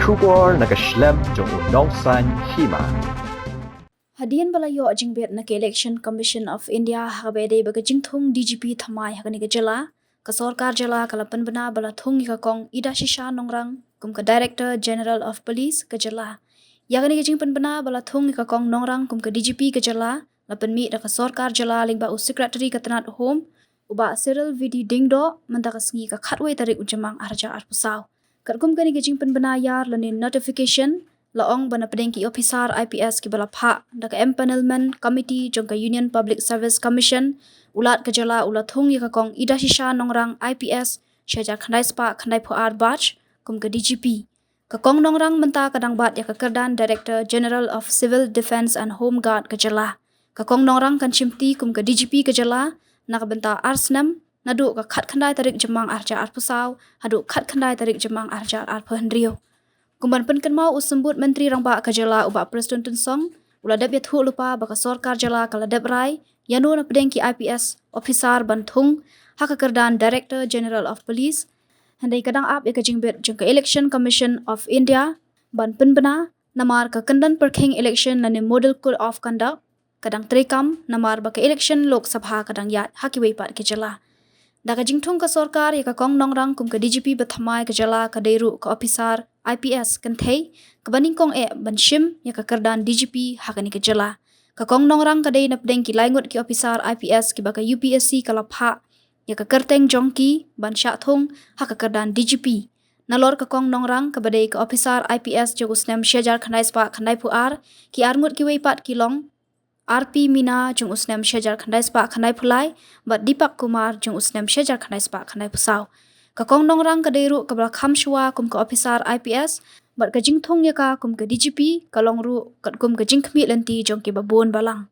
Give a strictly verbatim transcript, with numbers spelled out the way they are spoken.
Khubor na ka shlem jong u nongsan hima. Hadien ba la ïoh jingbit na ka Election Commission of India ha kaba ïadei bad ka jingthung D G P thymmai ha kane ka jylla, ka sorkar jylla ka la pynbna ba la thung ïa ka Kong Idashisha Nongrang kum ka Director General of Police ka jylla. Ïa kane ka jingpynbna ba la thung ïa ka Kong Nongrang kum ka D G P ka jylla la pynmih da ka sorkar jylla lyngba u Secretary ka tnad Home, u Bah Cyril V D Diengdoh, mynta ka sngi ka khatwei tarik u Jymmang ar hajar arphew saw. Katkum kane ka jingpynbna ïar lane notification, la ong ba na pdeng ki officer I P S kiba la phah da ka Empanelment Committee jong ka Union Public Service Commission, u Lat ka jylla u la thung ïa ka Kong Idashisha Nongrang I P S, shi hajar khyndai spah khyndai phew ar batch, kum ka D G P. Ka Kong Nongrang mynta ka dang bat ïa ka kyrdan Director General of Civil Defence and Home Guard ka jylla. Ka Kong Nongrang kan shimti kum ka D G P ka jylla na ka bynta ar snem, naduh ka khatkhyndai tarik Jymmang ar hajar arphew saw haduh khatkhyndai tarik Jymmang ar hajar arphew hynriew. Kum ban pynkynmaw, u Symbud Myntri Rangbah ka jylla, u Bah Prestone Tynsong, u la dep ïathuh lypa ba ka sorkar jylla ka la dep rai ïano na pdeng ki I P S officer ban thung ha ka kyrdan Director General of Police. Hynrei ka dang ap ïa ka jingbit jong ka Election Commission of India ban pynbna, namar ka kyndon pyrkhing election lane Model Code of Conduct ka dang treikam, namar ba ka election Lok Sabha ka dang ïaid ha kiwei pat ki jylla. Da ka jingthung ka sorkar ïa ka Kong Nongrang kum ka D G P bathymmai ka jylla, ka dei ruh ka officer I P S kynthei kaba nyngkong eh ban shim ïa ka kyrdan D G P ha kane ka jylla. Ka Kong Nongrang ka dei na pdeng ki lai ngut ki officer I P S kiba ka U P S C ka la phah ïa ka kyrteng jong ki ban shah thung ha ka kyrdan D G P. Nalor ka Kong Nongrang kaba dei ka officer I P S jong u snem shi hajar khyndai spah khyndai phew ar, ki ar ngut kiwei pat ki long R P Meena jong u snem shi hajar khyndai spah khyndai phew lai bad Deepak Kumar jong u snem shi hajar khyndai spah khyndai phew saw. Ka Kong Nongrang ka dei ruh kaba la kham shuwa kum ka officer I P S, bad ka jingthung ïa ka kum ka D G P ka long ruh katkum ka jingkhmih lynti jong kiba bun balang.